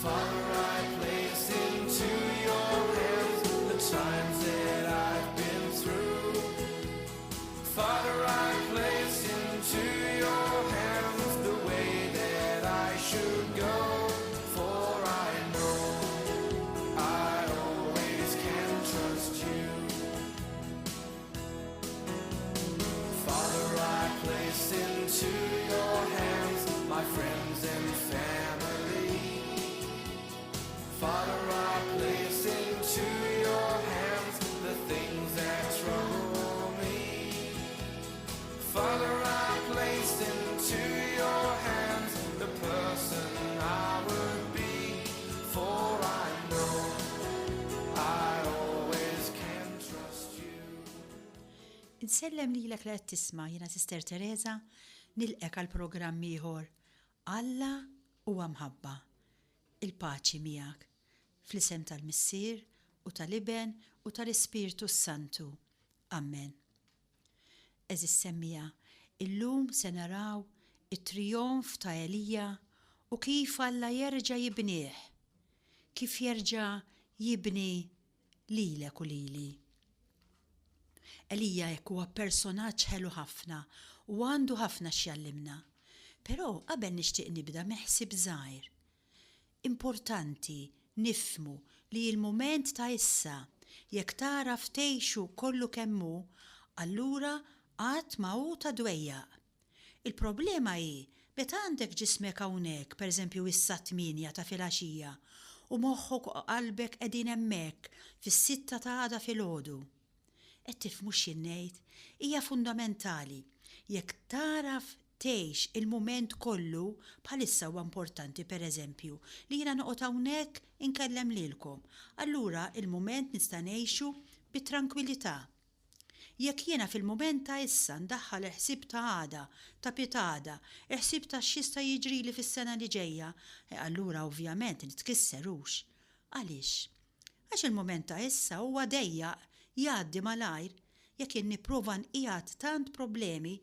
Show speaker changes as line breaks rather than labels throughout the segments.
Father, I place into your hands the times that I've been through. Father, I place into your hands the way that I should go, for I know I always can trust you. Father, I place into your hands my friends and family. Father, I place into your hands the things that trouble me. Father, I place into your hands the person I would be, for I know I always can trust you.
Insellem lilek li qed tisma' jiena Sister Teresa nilqgħek għal programm ieħor Alla huwa mħabba. Il-paċi miegħek. Fl-isem tal-Missier u tal-Iben u tal-Ispirtu s-Santu. Amen. Għeżież semmiegħa, illum se naraw it-trijonf ta' Elija u kif Alla jerġa' jibnih, kif jerġa' jibni lilek u lili. Elija hekk huwa personaġġ ħelu ħafna u għandu ħafna x'jgħallimna. Però qabel nixtieq nibda minn ħsieb żgħir. Importanti nifhmu li l-mument ta' issa, jekk tagħraf tgħixu kollu kemm hu, allura qatt ma hu ta' dwejjaq. Il-problema hi meta għandek ġismek hawnhekk, pereżempju issa t-tmienja ta' filgħaxija, u moħħok u qalbek qegħdin hemmhekk fis-sitta ta' għada filgħodu. Qed tifhmu x'jien ngħid? Hija fundamentali. Jekk tagħraf tgħix il-mument kollu, bħalissa huwa importanti pereżempju li jiena noqgħod hawnhekk inkellem lilkom, allura il-mument nista' ngħixu bi trankwilità. Jekk jiena fil-mument ta' issa ndaħħal il-ħsieb ta' għada, ta' pitgħada, il-ħsieb ta' x'jista' jiġrili fis-sena li ġejja, eh allura ovvjament nitkisser hux. Għaliex? Għax il-mument ta' issa huwa dejjaq, jgħaddi malajr. Jekk jien nipprova nqiegħed tant problemi,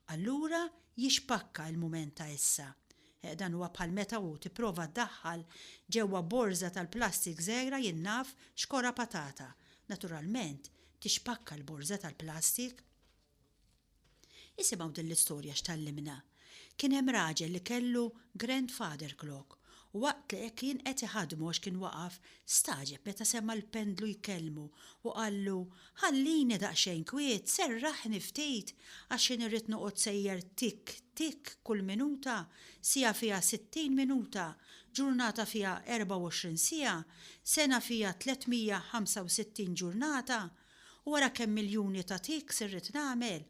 allura jixpakka il-mument ta' issa. Eh dan huwa bħal meta u tipprova ddaħħal ġewwa borża tal-plastik żgħira jien naf xkora patata. Naturalment, tixpakka l-borża tal-plastik. Isimgħu din l-istorja x'tgħallimna. Kien hemm raġel li kellu grandfather clock u waqt li kien qed iħaddmu għax kien waqaf, stagħġeb meta sema' l-pendlu jkellmu u qallu, Ħallini daqsxejn kwiet, serraħni ftit għax jien irrid noqgħod sejjer tikk tikk kull minuta, siegħa fiha 60 minuta, ġurnata fiha 24 siegħa, sena fiha 365 ġurnata, u ara kemm miljuni ta' ticks irrid nagħmel.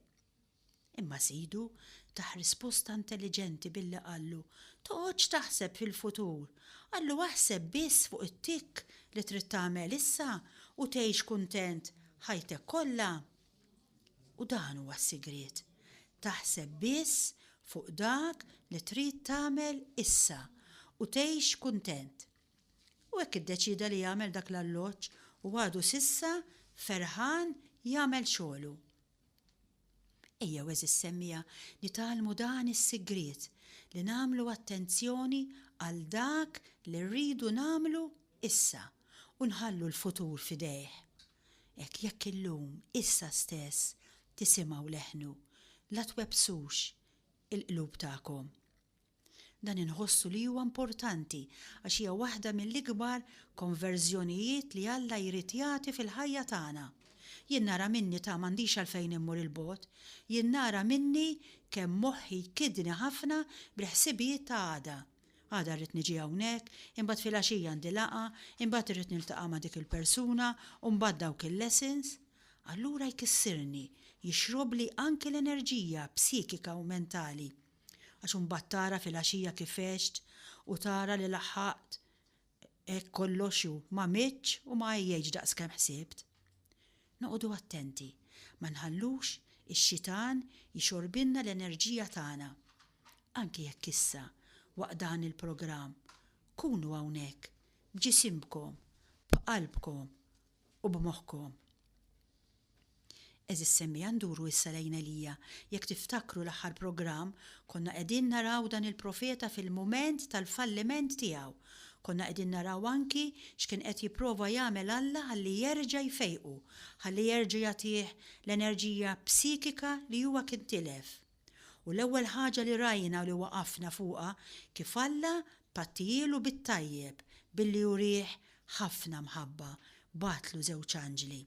Imma sidu tah risposta intelliġenti billi qallu, Toqgħodx taħseb fil-futur. Qallu aħseb biss fuq it-tick li trid tagħmel issa u tgħix kuntent ħajtek kollha. U dan huwa s-sigriet. Taħseb biss fuq dak li trid tagħmel issa u tgħix kuntent. U hekk iddeċieda li jagħmel dak l-alloġġ u għadu s'issa ferħan jagħmel xogħlu. Ejjew għeżież semmiegħa nitgħallmu dan is-sigriet li nagħmlu attenzjoni għal dak li rridu nagħmlu issa u nħallu l-futur f'idejh. Hekk jekk illum, issa stess, tisimgħu leħnu, la twebbsux il-qlub tagħkom. Dan inħossu li huwa importanti għax hija waħda mill-ikbar konverżjonijiet li Alla jrid jagħti fil-ħajja tagħna. Jien nara minni ta' m'għandix għalfejn immur 'il bogħod, jien nara minni kemm moħħi jkiddni ħafna bil-ħsibijiet ta' għada. Għada rrid niġi hawnhekk, imbagħad filgħaxija għandi laqgħa, imbagħad irrid niltaqa' ma' dik il-persuna u mbagħad dawk il-lessons. Allura jkissirni, jixrobli anki l-enerġija psikika u mentali. Għax imbagħad tara filgħaxija kif għext u tara li laħħaqt hekk kollox u ma mittx u ma għejjejtx daqskemm ħsibt. Noqogħdu attenti ma nħallux ix-xitan jixorbilna l-enerġija tagħna. Anki jekk issa, waqt dan il-programm, kunu hawnhekk, b'ġisimkom, b'qalbkom u b'moħħkom. Għeżież semmiegħa nduru issa lejn Elija. Jekk tiftakru l-aħħar programm, konna qegħdin naraw dan il-profeta fil-mument tal-falliment tiegħu. Konna qegħdin naraw anki x'kien qed jipprova jagħmel Alla ħalli jerġa' jfejqu, ħalli jerġa' jagħtih l-enerġija psikika li huwa kien tilef. U l-ewwel ħaġa li rajna u li waqafna fuqha kif Alla pattijielu bit-tajjeb billi urieh ħafna mħabba, bagħatlu żewġ anġli.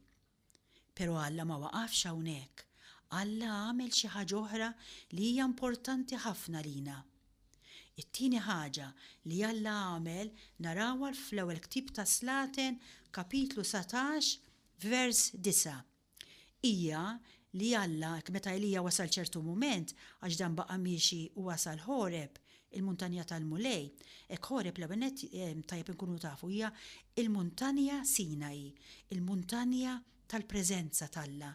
Però Alla ma waqafx hawnhekk. Alla għamel xi ħaġa oħra li hija importanti ħafna għalina. It-tieni ħaġa li Alla għamel narawha fl-ewwel ktieb tas-Slaten kapitlu 19 vers 9. Hija li Alla, meta Elija wasal ċertu mument, għax dan baqa' miexi u wasal Ħoreb, il-muntanja tal-Mulej, hekk Ħoreb l-ewwel nett tajjeb inkunu tafu hija l-muntanja Sinai, il-muntanja tal-preżenza t'Alla,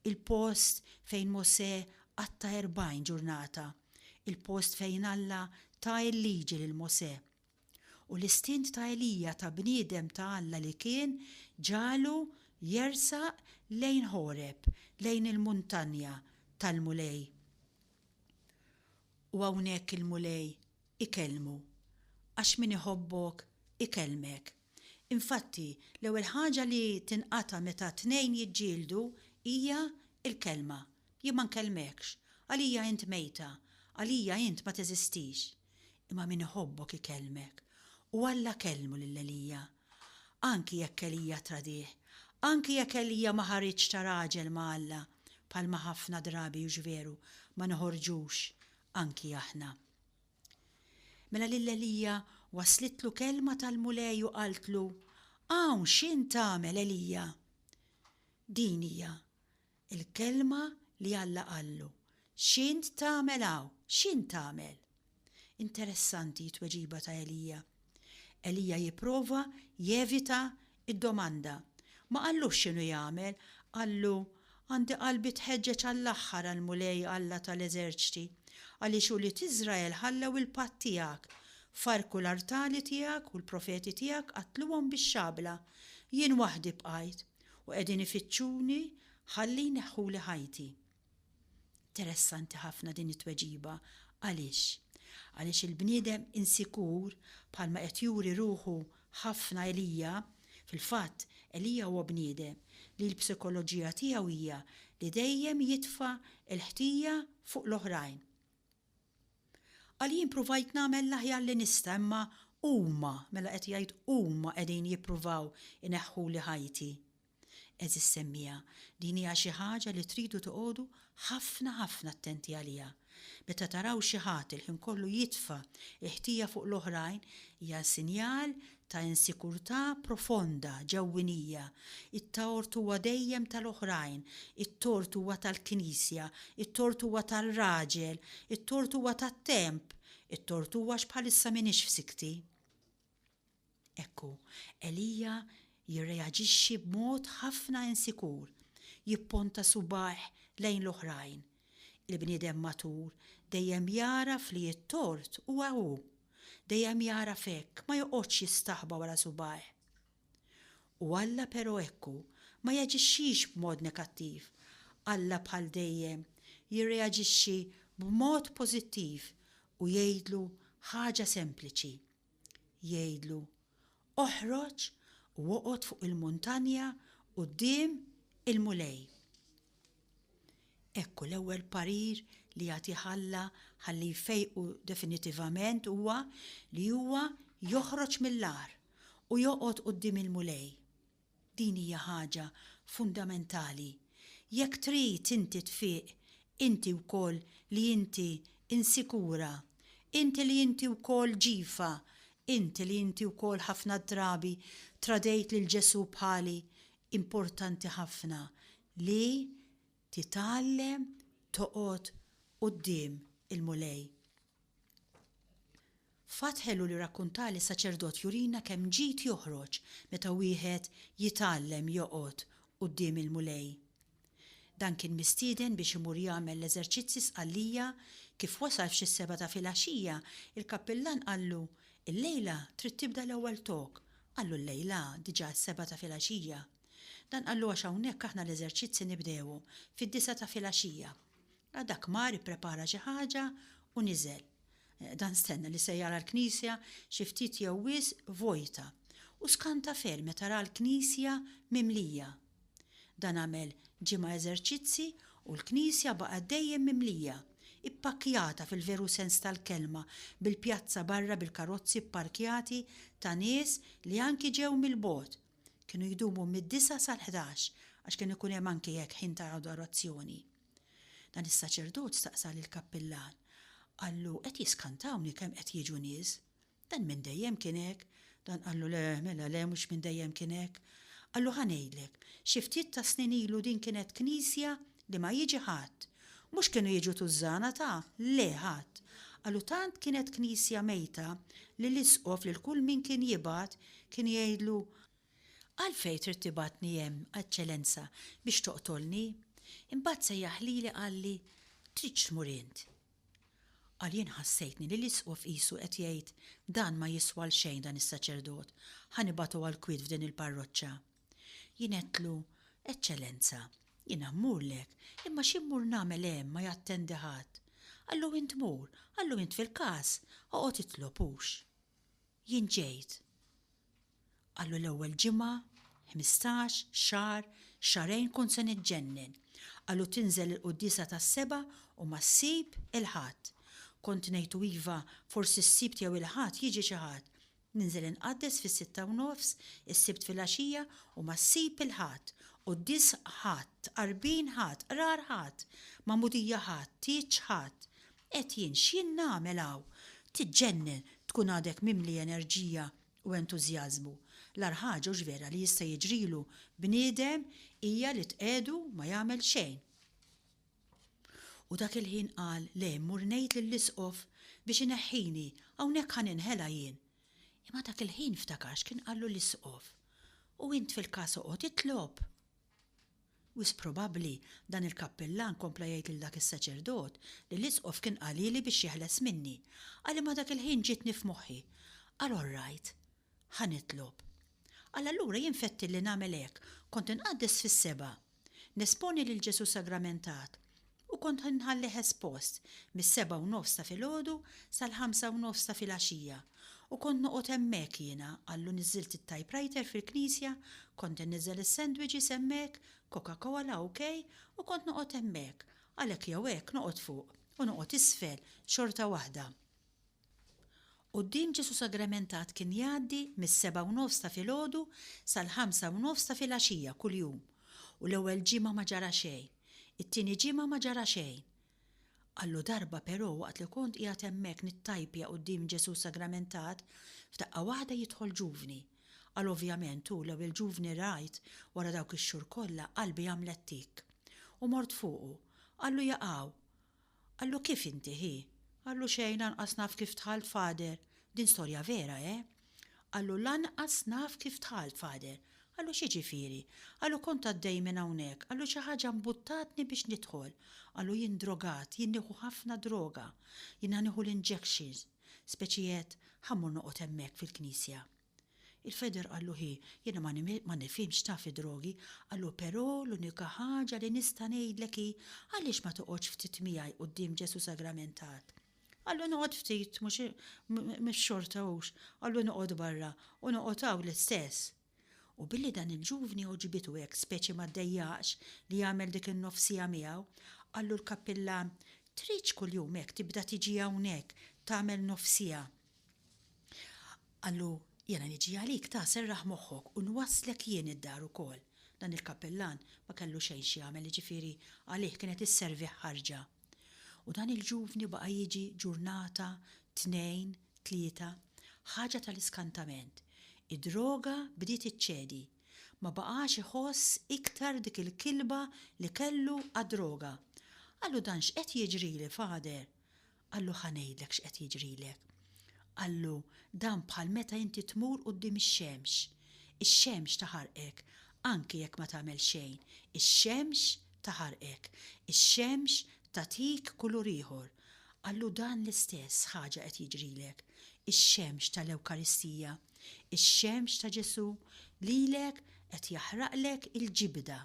il-post fejn Mosè qatta' 40 ġurnata, il-post fejn Alla ta l-liġi lil Mosè. U l-istint ta' Elija ta' bniedem ta' Alla li kien ġagħlu jersaq lejn Ħoreb, lejn il-muntanja tal-Mulej. U hawnhekk il-Mulej ikellmu, għax min iħobbok ikellmek. Infatti, l-ewwel ħaġa li tinqata' meta tnejn jiġġieldu hija l-kelma. Jien ma nkellmekx, għalija int mejta, għalija int ma teżistix. Imma min iħobbok ikellmek. U Alla kellmu lil Elija. Anki jekk Elija ttradih, anki jekk Elija ma ħariġx ta' raġel ma' Alla, bħalma ħafna drabi hux veru ma noħorġux anki aħna. Mela lil Elija waslitlu kelma tal-Mulej u qaltlu, Hawn x'int tagħmel, Elija? Din hija Il-kelma li Alla qallu, X'int tagħmel hawn? X'int tagħmel? Interessanti t-tweġiba ta' Elija. Elija jipprova jevita d-domanda. Ma qallux x'inhu jagħmel, qallu, Għandi qalbi tħeġġeġ għall-aħħar għall-Mulej Alla ta' l-eżerċti, għaliex ulied Iżrael ħallew il-patt tiegħek, farrku l-artali tiegħek u l-profeti tiegħek qatluhom bix-xabla. Jien waħdi bqajt, u qegħdin ifittxuni ħalli jneħħuli ħajti. Interessanti ħafna din it-tweġiba. Għaliex? Għaliex il-bniedem insikur bħalma qed juri ruħu ħafna Elija, fil-fatt Elija huwa bniedem li l-psikoloġija tiegħu hija li dejjem jitfa' l-ħtija fuq l-oħrajn. Qal jien pruvajt nagħmel l-aħjar li nista' imma huma, mela qed jgħid huma qegħdin jippruvaw ineħħuli ħajti. Għeżież semmiegħa, din hija xi ħaġa li tridu toqogħdu ħafna ħafna attenti għaliha. Meta taraw xi ħadd il-ħin kollu jitfa' l-ħtija fuq l-oħrajn hija sinjal ta' insikurtà profonda ġewwinija. It-tort huwa dejjem tal-oħrajn, it-tort huwa tal-Knisja, it-tort huwa tar-raġel, it-tort huwa tat-temp, it-tort huwa għax bħalissa m'iniex f'sikti. Hekk hu, Elija jirreaġixxi b'mod ħafna insikur, jipponta subgħajh lejn l-oħrajn. Il-bniedem matur dejjem jagħraf li t-tort huwa hu. Dejjem jagħraf hekk, ma joqgħodx jistaħba wara subgħajh. U Alla però hekk hu, ma jaġixxix b'mod negattiv. Alla bħal dejjem jirreaġixxi b'mod pożittiv u jgħidlu ħaġa sempliċi. Jgħidlu, Oħroġ u oqgħod fuq il-muntanja quddiem il-Mulej. Hekk hu l-ewwel parir li jagħtih Alla ħalli jfejqu definitivament huwa li huwa joħroġ mill-agħar u joqgħod quddiem il-Mulej. Din hija ħaġa fundamentali. Jekk trid inti tfiq, inti wkoll li inti insikura, inti li inti wkoll ġifa, inti li inti wkoll ħafna drabi tradejt lil Ġesù bħali, importanti ħafna li titgħallem toqgħod quddiem il-Mulej. Fatt ħelu li rrakkuntali saċerdot jurina kemm ġid joħroġ meta wieħed jitgħallem joqgħod quddiem il-Mulej. Dan kien mistieden biex imur jagħmel l-eżerċizzi Sqallija, kif wasal f'xi s-sebgħa ta' filgħaxija, il-kappillan qallu, Illejla trid tibda l-ewwel talk. Qallu llejla, diġà s-sebgħa ta' filgħaxija. Dan qallu għax hawnhekk aħna l-eżerċizzi nibdewhom fid-disgħa ta' filgħaxija. Dak mar ipprepara xi ħaġa u niżel. Dan stenna li se jara l-knisja xi ftit jew wisq vojta u skanta ferm meta ra l-knisja mimlija. Dan għamel ġimgħa eżerċizzi u l-knisja baqgħet dejjem mimlija, ippakkjata fil-veru sens tal-kelma bil-pjazza barra bil-karozzi pparkjati ta' nies li anki ġew mill-bogħod. Kienu jdumu mid-disgħa sal-ħdax għax kien ikun hemm anki hekk ħin ta' adorazzjoni. Dan is-saċerdot staqsa lill-kappillan, qallu qed jiskantawni kemm qed jiġu nies. Dan minn dejjem kien hekk? Dan qallu le, mela le mhux minn dejjem kien hekk. Qallu ħa ngħidlek, xi ftit ta' snin ilu din kienet knisja li ma jiġi ħadd. Mhux kienu jiġu tużżana ta', le ħadd. Qallu tant kienet knisja mejta li l-isqof lil kull min kien jibgħat kien jgħidlu Għalfejn trid tibgħatni hemm, Eċċelenza, biex toqtolni? Imbagħad sejjaħ lili qalli, Tridx tmur int? Qal jien ħassejtni li l-isqof qisu qed jgħid dan ma jiswa 'l xejn dan is-saċerdot, ħa nibagħtu għall-kwiet f'din il-parroċċa. Jien għedtlu, Eċċelenza, jiena mmurlek, imma xi mmur nagħmel hemm ma jattendi ħadd. Qallu int mur, qallu int fil-każ, oqgħod itlob hux. Jien ġejt. Qallu l-ewwel ġimgħa, 15, xahar, xahrejn kont se niġġennen. Qallu tinżel il-quddiesa tas-sebgħa u ma ssib il-ħadd. Kont ngħid u iva, forsi s-Sibt jew il-Ħadd jiġi xi ħadd. Ninżel inqaddes fis-sitta u nofs, is-Sibt filgħaxija u ma ssib il-ħadd. Quddies ħadd, tqarbin ħadd, qrar ħadd, magħmudija ħadd, tieġ ħadd. Għedt jien x'jien nagħmel hawn? Tiġġennen, tkun għadek mimli enerġija u entużjażmu. L-agħar ħaġa hux vera li jista' jiġrilu bniedem hija li tqiegħdu ma jagħmel xejn. U dak il-ħin qal le mmur ngħid lill-isqof biex ineħħini, hawnhekk ħa ninħela jien. Imma dak il-ħin ftakar x'kien qallu l-isqof. U int fil-każ oqgħod itlob! Wisq probabbli, dan il-kappillan kompla jgħid lil dak is-saċerdot li l-isqof kien qalili biex jeħles minni. Qal imma dak il-ħin ġietni f'moħħi. Qal all right. Ħa nitlob. Qal allura jien fettilli nagħmel hekk, kont inqaddes fis-sebgħa. Nesponi lil Ġesù Sagramentat u kont inħallih espost mis-sebgħa u nofs ta' filgħodu sal-ħamsa u nofs ta' filgħaxija. U kont noqgħod hemmhekk jiena, qallu niżżilt it-typewriter fil-knisja, kont inniżżel is-sandwiches hemmhekk, Coca-Cola ok, u kont noqgħod hemmhekk. Għal hekk jew hekk noqgħod fuq u noqgħod isfel xorta waħda. Quddiem Ġesù Sagramentat kien jgħaddi mis-sebgħa u nofs ta' filgħodu sal-ħamsa u nofs ta' filgħaxija kuljum. U l-ewwel ġimgħa ma ġara xejn. It-tieni ġimgħa ma ġara xejn. Qallu darba però waqt li kont qiegħed hemmhekk nittajpja quddiem Ġesù Sagramentat, f'daqqa waħda jidħol ġuvni. Qal ovvjament hu l-ewwel ġuvni rajt wara dawk ix-xhur kollha qalbi għamlet tikk. U mort fuqu. Qallu jaqaw. Qallu kif inti ħi? Qallu xejn lanqas naf kif dħalt Father. Din storja vera eh? Qallu lanqas naf kif dħalt Father. Qallu x'jiġifieri? Qallu kont għaddej minn hawnhekk, qallu xi ħaġa mbuttatni biex nidħol. Qallu jien drogat, jien nieħu ħafna droga. Jiena nieħu l-injections. Speċi għedt, ħa mmur noqgħod hemmhekk fil-knisja. Il-Father qallu ħi, jiena ma ma nifhimx taf id-drogi, qallu però l-unika ħaġa li nista' ngħidlek hi għaliex ma toqgħodx ftit miegħi quddiem Ġesù Sagramentat. Qallu noqgħod ftit mhux mhux xorta hux, qallu noqgħod barra u noqgħod hawn l-istess. U billi dan il-ġuvni għoġbitu hekk speċi ma ddejjaqx li jagħmel dik in-nofs siegħa miegħu, qallu l-kappillan, tridx kuljum hekk tibda tiġi hawnhekk tagħmel nofs siegħa. Qallu, jiena niġi għalik ta' serraħ moħħok u nwasslek jien id-dar ukoll. Dan il-kappillan ma kellu xejn x'jagħmel jiġifieri għalih kienet isservih ħarġa. U dan il-ġuvni baqa' jiġi ġurnata, tnejn, tlieta. Ħaġa tal-iskantament. Id-droga bdiet iċċedi. Ma baqax iħoss iktar dik il-kilba li kellu għad-droga. Qallu dan x'qed jiġrili, Father? Qallu ħa ngħidlek x'qed jiġrilek. Qallu dan bħal meta inti tmur quddiem ix-xemx. Ix-xemx taħarqek anki jekk ma tagħmel xejn. Ix-xemx taħarqek. Ix-xemx tagħtik kulur ieħor. Qallu dan l-istess ħaġa qed jiġrilek. Ix-xemx tal-Ewkaristija, ix-xemx ta' Ġesù lilek qed jaħraqlek il-ġibda.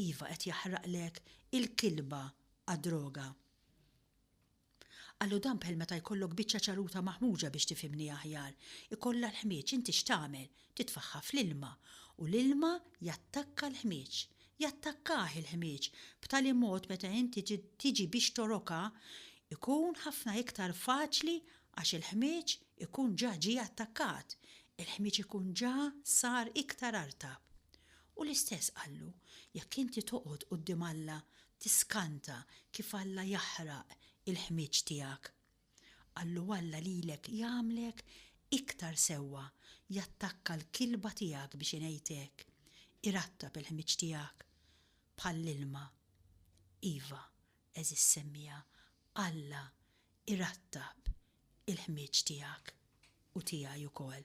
Iva qed jaħraqlek il-kilba għad-droga. Qallu dan bħal meta jkollok biċċa ċaruta maħmuġa biex tifhimni aħjar. Ikollha l-ħmieġ, inti x'tagħmel? Titfagħha fl-ilma u l-ilma jattakka l-ħmieġ. Jattakkah il-ħmieġ b'tali mod meta inti tiġi biex torokha ikun ħafna iktar faċli għax il-ħmieġ ikun ġa ġie attakkat, il-ħmieġ ikun ġa sar iktar artab. U l-istess qallu, jekk inti toqgħod quddiem Alla tiskanta kif Alla jaħraq il-ħmieġ tiegħek. Qallu Alla lilek jagħmlek iktar sewwa, jattakka l-kilba tiegħek biex ingħid hekk, irattab il-ħmieġ tiegħek bħall-ilma. Iva, għeżież semmiegħa, Alla irattab il-ħmieġ tiegħek u tiegħi ukoll.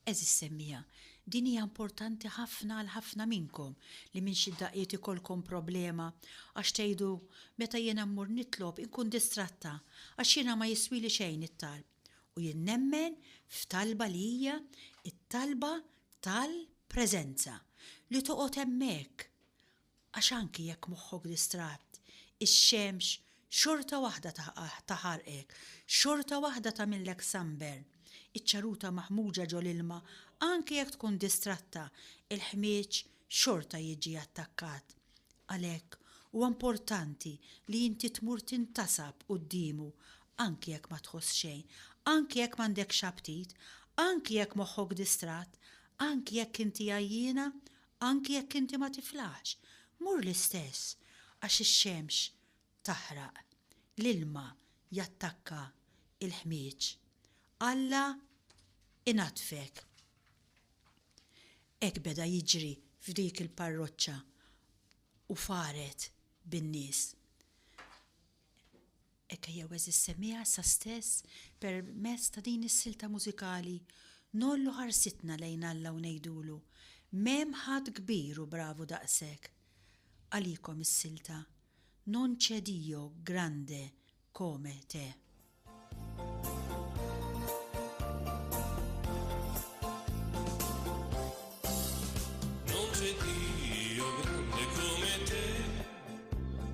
Għeżież semmiegħa, din hija importanti ħafna għal ħafna minnkom li minn xi daqqiet ikollkom problema għax tgħidu meta jiena mmur nitlob inkun distratta għax jiena ma jiswili xejn it-talb. U jien nemmen f'talba li hija t-talba tal-preżenza, li toqgħod hemmhekk Għax anki jekk moħħok distratt, ix-xemx xorta waħda taħarqek, xorta waħda tagħmillek sunburn. Iċ-ċaruta maħmuġa ġol-ilma, anki jekk tkun distratta, il-ħmieġ xorta jiġi attakkat. Għalhekk, huwa importanti li inti tmur tintasab quddiemu anki jekk ma tħoss xejn, anki jekk m'għandekx aptit, anki jekk moħħok distratt, anki jekk inti għajjiena, Anki jekk inti ma tiflaħx, mur l-istess għax ix-xemx taħraq, l-ilma jattakka l-ħmieġ. Alla inaddfek. Hekk beda jiġri f'dik il-parroċċa u faret bin-nies. Hekk ejjew għeżież semmiegħa issa stess permezz ta' din is-silta mużikali ngħollu ħarsitna lejn Alla u ngħidulu, M'hemm ħadd kbir u bravu daqsek. Għalikom is-silta, Non c'è Dio grande come te.
Non c'è Dio grande come te,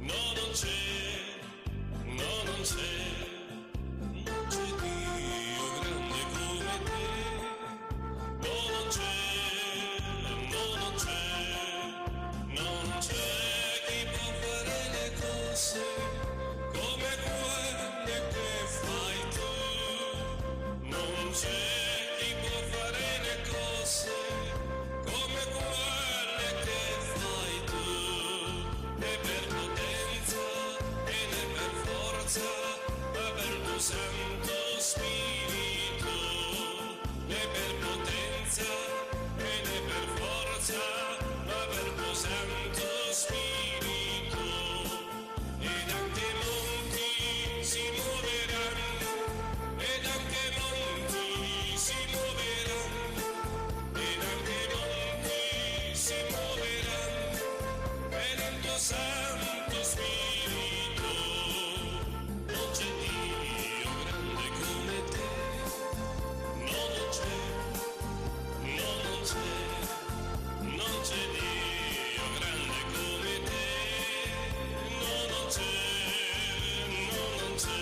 no non c'è, no non c'è, non c'è Dio grande come te, no non c'è, no non c'è, non c'è chi può fare le cose come quelle che fai tu, non c'è chi può fare le cose come quelle che fai tu, né per potenza e né per forza, ma per tuo Santo Spirito, né per potenza e né per forza, ma per tuo Santo Spirito. Ed anche i monti si muoveranno, ed anche i monti si muoveranno, ed anche i monti si muoveranno, per il tuo Santo Spirito. Non c'è Dio grande come te, no non c'è, no non c'è, non c'è Dio grande come te, no non c'è, no non c'è,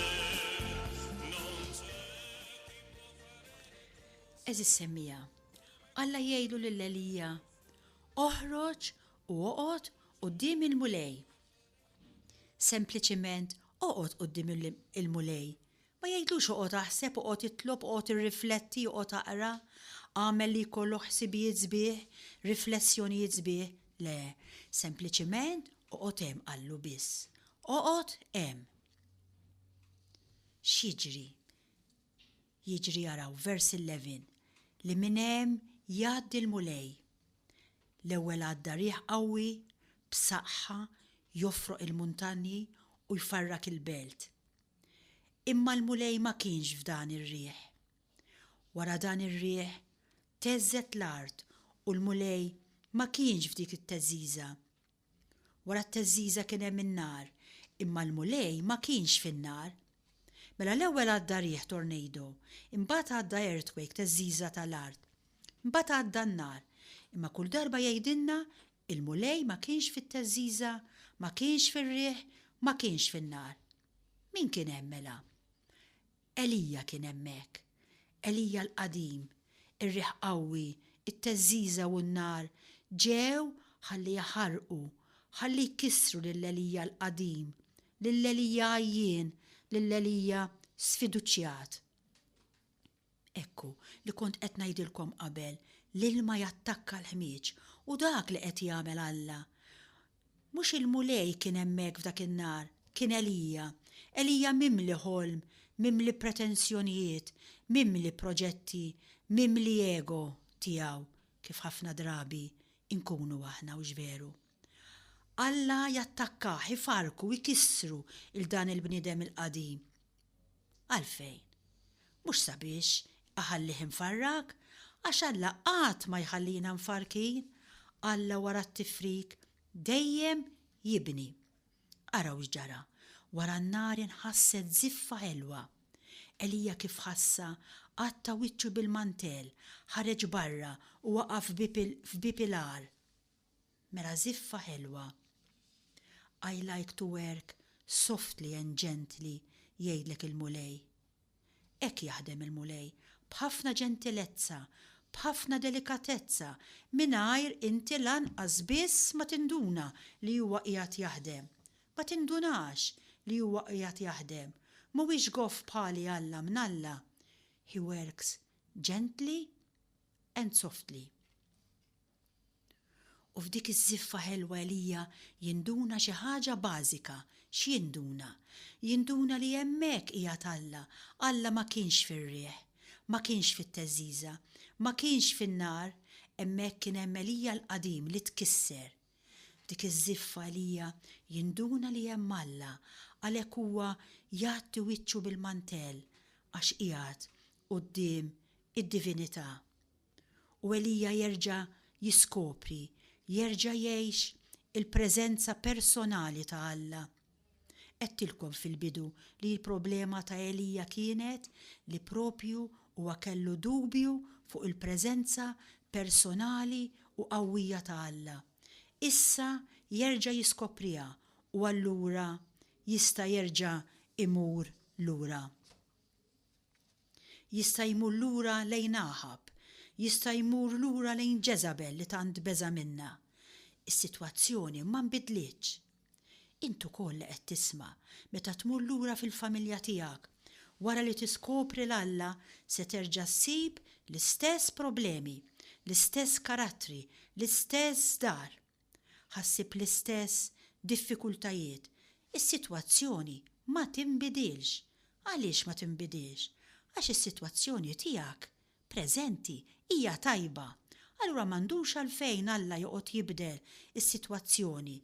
non c'è.
Għeżież semmiegħa, Alla jgħidlu lil Elija, Oħroġ u oqgħod quddiem il-Mulej. Sempliċiment oqgħod quddiem il-Mulej. Ma jgħidlux oqgħod aħseb, oqgħod itlob, oqgħod irrifletti, oqgħod aqra, agħmel li jkollok ħsibijiet sbieħ, riflessjonijiet sbieħ. Le, sempliċiment oqgħod hemm qallu biss. Oqgħod hemm. X'jiġri? Jiġri araw vers 11 li minn hemm jgħaddi l-Mulej. L-ewwel għadda riħ qawwi b'saħħa jofroq il-muntanji u jfarrak il-belt. Imma l-Mulej ma kienx f'dan ir-riħ. Wara dan ir-riħ theżżet l-art u l-Mulej ma kienx f'dik it-theżżiża. Wara t-theżżiża kien hemm in-nar, imma l-Mulej ma kienx fin-nar. Mela l-ewwel għadda riħ tornado, imbagħad għadda earthquake theżżiża tal-art. Imbagħad għadda n-nar. Imma kull darba jgħidilna il-Mulej ma kienx fit-theżżiża, ma kienx fir-riħ, ma kienx fin-nar. Min kien hemm mela? Elija kien hemmhekk. Elija l-qadim, ir-riħ qawwi, it-theżżiża u n-nar ġew ħalli jaħarqu, ħalli jkissru lil Elija l-qadim, lil Elija għajjien, lil Elija sfiduċjat. Hekk hu li kont qed ngħidilkom qabel, l-ilma jattakka l-ħmieġ u dak li qed jagħmel Alla. Mhux il-Mulej kien hemmhekk f'dak in-nhar, kien Elija. Elija mimli ħolm, mimli pretensjonijiet, mimli proġetti, mimli ego tiegħu, kif ħafna drabi nkunu aħna, hux veru? Alla jattakkah, ifarrku, ikissru 'l dan il-bniedem il-qadim. Għalfejn? Mhux sabiex iħallih imfarrak, għax Alla qatt ma jħallina mfarrkin, Alla wara t-tifrik dejjem jibni. Araw x'ġara, wara n-nar inħasset żiffa ħelwa. Elija kif ħassha, għatta wiċċu bil-mantell, ħareġ barra u waqaf f'bieb il-għar. Mela żiffa ħelwa. I like to work softly and gently jgħidlek il-Mulej. Hekk jaħdem il-Mulej, b'ħafna ġentilezza, b'ħafna delikatezza, mingħajr inti lanqas biss ma tinduna li huwa qiegħed jaħdem. Ma tindunax li huwa qiegħed jaħdem. Mhuwiex goff bħali Alla mnalla. He works gently and softly. U f'dik iż-żiffa ħelwa Elija jinduna xi ħaġa bażika. X'jinduna? Jinduna li hemmhekk qiegħed Alla. Alla ma kienx fir-riħ. Ma kienx fit-theżżiża. Ma kienx fin-nar. Hemmhekk kien hemm Elija l-qadim li tkisser. F'dik iż-żiffa Elija jinduna li hemm Alla, għalhekk huwa jgħatti wiċċu bil-mantell għax qiegħed quddiem id-divinità. U Elija jerġa' jiskopri, jerġa' jgħix il-preżenza personali ta' Alla. Għedtilkom fil-bidu li l-problema ta' Elija kienet li proprju huwa kellu dubju fuq il-preżenza personali u qawwija ta' Alla. Issa jerġa' jiskopriha u allura jista' jerġa' imur lura. Jista' jmur lura lejn Aħab. Jista' jmur lura lejn Ġeżabel li tant beża' minnha. Is-sitwazzjoni ma nbidlitx. Int ukoll li qed tisma', meta tmur lura fil-familja tiegħek, wara li tiskopri 'l Alla se terġa' ssib l-istess problemi, l-istess karattri, l-istess dar. Ħa ssib l-istess diffikultajiet. Is-sitwazzjoni ma tinbidilx. Għaliex ma tinbidilx? Għax is-sitwazzjoni tiegħek preżenti hija tajba. Allura m'għandux għalfejn Alla joqgħod jibdel is-sitwazzjoni.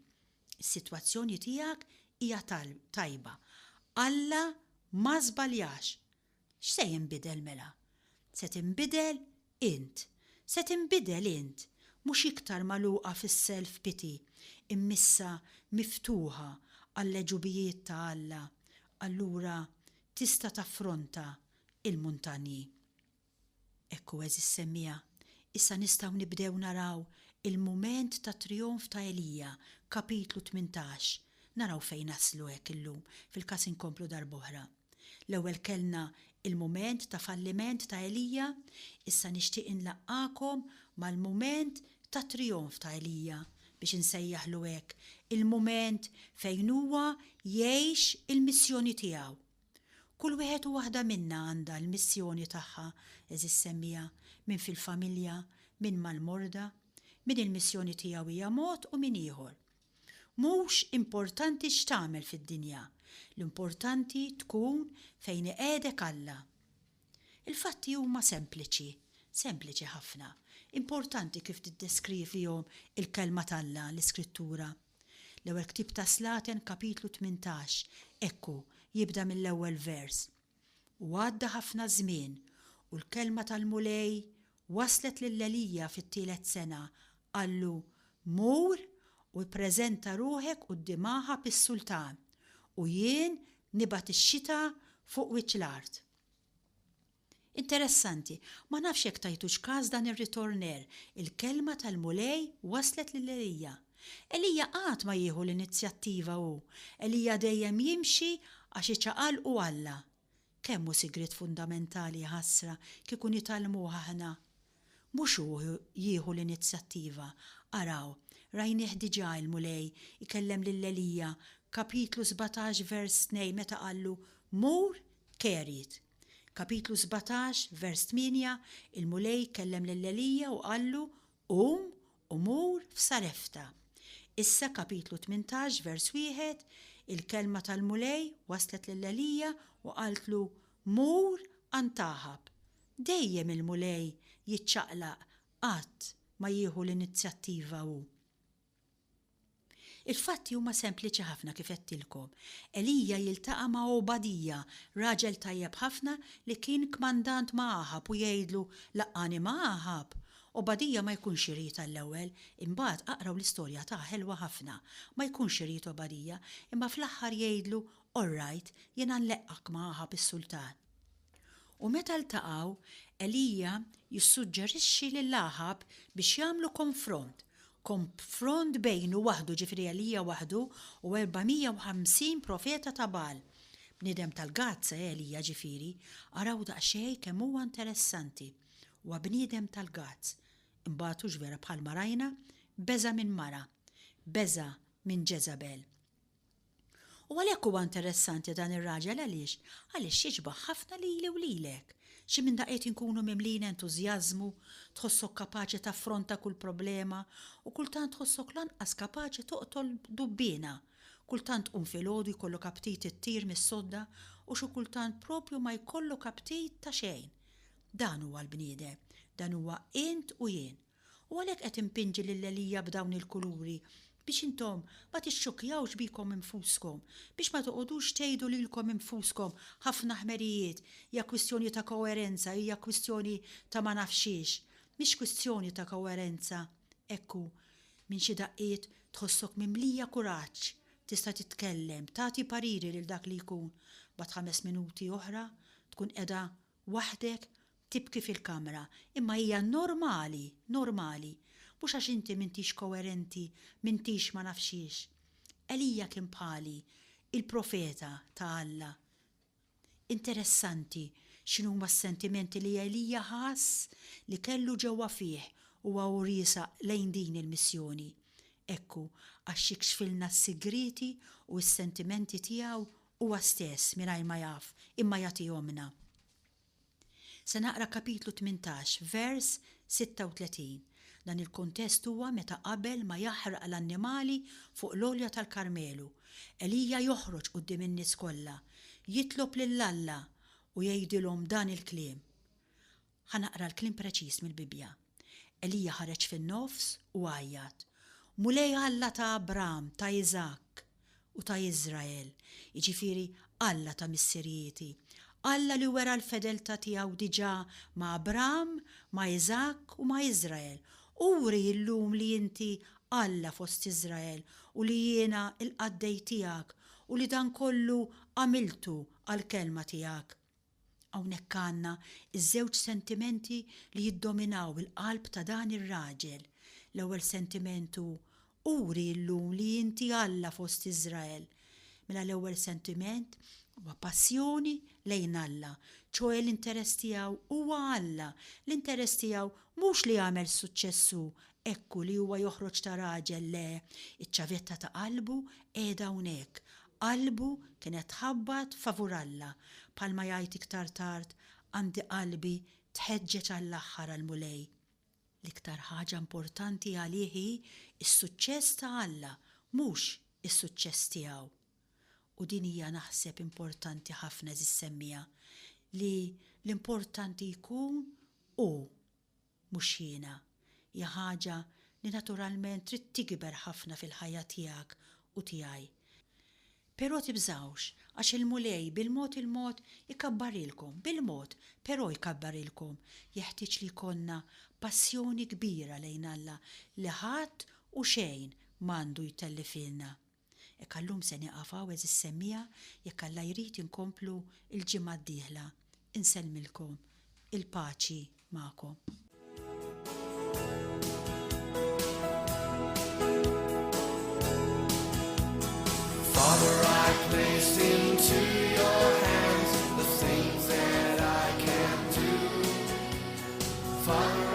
Is-sitwazzjoni tiegħek hija tajba. Alla ma żbaljax. X'se jinbidel mela? Se tinbidel int. Se tinbidel int, mhux iktar magħluqa fis-self pity, imma issa miftuħa għall-għeġubijiet ta' Alla, allura tista' taffronta l-muntanji. Hekk hu għeżież semmiegħa, issa nistgħu nibdew naraw il-mument tat-trijonf ta' Elija, kapitlu 18. Naraw fejn naslu hekk illum, fil-każ inkomplu darb'oħra. L-ewwel kellna il-mument ta' falliment ta' Elija, issa nixtieq inlaqqagħkom mal-mument ta' trijonf ta' Elija, biex insejjaħlu hekk, il-mument fejn huwa jgħix il-missjoni tiegħu. Kull wieħed u waħda minna għandha l-missjoni tagħha, għeżież semmiegħa, min fil-familja, min mal-morda, min il-missjoni tiegħu hija mod u min ieħor. Mhux importanti x'tagħmel fid-dinja, l-importanti tkun fejn iqiegħdek Alla. Il-fatti huma sempliċi, sempliċi ħafna. Importanti kif tiddeskrivihom il-Kelma t'Alla, l-Iskrittura. L-Ewwel Ktieb ta' Slaten kapitlu 18, hekk hu, jibda mill-ewwel vers. U għadda ħafna żmien, u l-kelma tal-Mulej waslet lil Elija fit-tielet sena, qallu, Mur u ippreżenta ruħek quddiem Aħab is-sultan, u jien nibgħat ix-xita fuq wiċċ l-art. Interessanti, ma nafx jekk tajtux kas dan ir-ritornell, il-kelma tal-Mulej waslet lil Elija. Elija qatt ma jieħu l-inizjattiva hu, Elija dejjem jimxi Għax iċaqalqu Alla. Kemm hu sigriet fundamentali ħasra kieku nitgħallmuh aħna. Mhux hu jieħu l-inizjattiva. Araw, rajnih diġà il-Mulej ikellem lil Elija, kapitlu 17 vers 2 meta qallu, Mur, Kerit. Kapitlu 17 vers 8 il-Mulej kellem lil Elija u qallu, Qum u mur f'Sarefta. Issa kapitlu 18 vers 1 il-kelma tal-Mulej waslet lil Elija u qaltlu, Mur għand Aħab. Dejjem il-Mulej jiċċaqlaq qatt ma jieħu l-inizjattiva hu. Il-fatti huma sempliċi ħafna kif għedtilkom. Elija jiltaqa' ma' Għobadija, raġel tajjeb ħafna li kien kmandant ma' Aħab u jgħidlu, Laqqagħni ma' Aħab. Għobadija ma jkunx irid għall-ewwel, imbagħad aqraw l-istorja ta' ħelwa ħafna. Ma jkunx irid Għobadija, imma fl-aħħar jgħidlu, All right, jiena nleqqgħek ma' Aħab is-sultan. U meta ltaqgħu, Elija jissuġġerixxi lil Aħab biex jagħmlu konfront, konfront bejnu waħdu, ġifieri Elija waħdu, u 450 profeta ta' Bagħal. Bniedem tal-gazza, eh, Elija, ġifieri. Araw daqsxejn kemm huwa interessanti. Huwa bniedem tal-gazz. Imbagħad hux vera bħalma rajna, beża' minn mara. Beża' minn Ġeżabel. U għalhekk huwa interessanti dan ir-raġel għaliex? Għaliex jixbah ħafna lili u lilek. Xi minn daqqiet inkunu mimlijin entużjażmu, tħossok kapaċi taffronta kull problema u kultant tħossok lanqas kapaċi toqtol dubbiena. Kultant tqum filgħodu jkollok aptit ittir mis-sodda u xi kultant proprju ma jkollok aptit ta' xejn. Dan huwa l-bniedem. Dan huwa int u jien. U għalhekk qed inpinġi lil Elija b'dawn il-kuluri, biex intom ma tixxukkjawx bikom infuskom, biex ma toqogħdux tgħidu lilkom infuskom ħafna ħmerijiet, hija kwistjoni ta' koerenza, hija kwistjoni ta' ma nafx xiex. Mhix kwistjoni ta' koerenza. Hekk hu. Minn xi daqqiet tħossok mimlija kuraġġ, tista' titkellem, tagħti pariri lil dak li jkun, mbagħad ħames minuti oħra tkun qiegħda waħdek tibki fil-kamra, imma hija normali, normali. Mhux għax inti m'intix koerenti, m'intix ma nafx xiex. Elija kien bħali, il-profeta ta' Alla. Interessanti x'inhuma s-sentimenti li Elija ħass li kellu ġewwa fih huwa u riesaq lejn din il-missjoni. Hekk hu, għax jikxfilna s-sigrieti u s-sentimenti tiegħu huwa stess mingħajr ma jaf, imma jagħtihomlna. Se naqra kapitlu 18, vers 36. Dan il-kuntest huwa meta qabel ma jaħraq l-annimali fuq l-għolja tal-Karmelu, Elija joħroġ quddiem in-nies kollha, jitlob lil Alla u jgħidilhom dan il-kliem. Ħa naqra l-kliem preċiż mill-Bibbja. Elija ħareġ fin-nofs u għajjat, Mulej Alla ta' Abram, ta' Iżakk, u ta' Iżrael, jiġifieri Alla ta' missirijieti, Alla li wera l-fedeltà tiegħu diġà ma' Abram, ma' Iżakk u ma' Iżrael, uri llum li inti Alla fost Iżrael u li jiena l-qaddej tiegħek u li dan kollu għamiltu għall-kelma tiegħek. Hawnhekk għandna ż-żewġ sentimenti li jiddominaw il-qalb ta' dan ir-raġel. L-ewwel sentiment hu, Uri llum li inti Alla fost Iżrael. Mela l-ewwel sentiment huwa passjoni lejn Alla, ċoe l-interess tiegħu huwa Alla, l-interess tiegħu mhux li jagħmel suċċess hu, hekk hu li huwa joħroġ ta' raġel, le, iċ-ċavetta ta' qalbu qiegħda hawnhekk, Qalbu kienet tħabbat favur Alla, bħalma jgħid iktar tard, Għandi qalbi tħeġġeġ għall-aħħar għall-Mulej. L-iktar ħaġa importanti għalih hi s-suċċess ta' Alla, mhux is-suċċess tiegħu. U din hija naħseb importanti ħafna għeżież semmiegħa, li l-importanti jkun hu. mhux jiena, hija ħaġa li naturalment trid tikber ħafna fil-ħajja tiegħek u tiegħi. Però tibżgħux, għax il-Mulej bil-mod il-mod ikabbarilkom, bil-mod, però jkabbarilkom. Jeħtieġ li jkollna passjoni kbira lejn Alla li ħadd u xejn m'għandu jtellifilna. Hekk għal-lum se nieqaf hawn għeżież semmiegħa, jekk Alla jrid inkomplu l-ġimgħa d-dieħla. Insellmilkom. Il-paċi magħkom.
Father, I place into Father.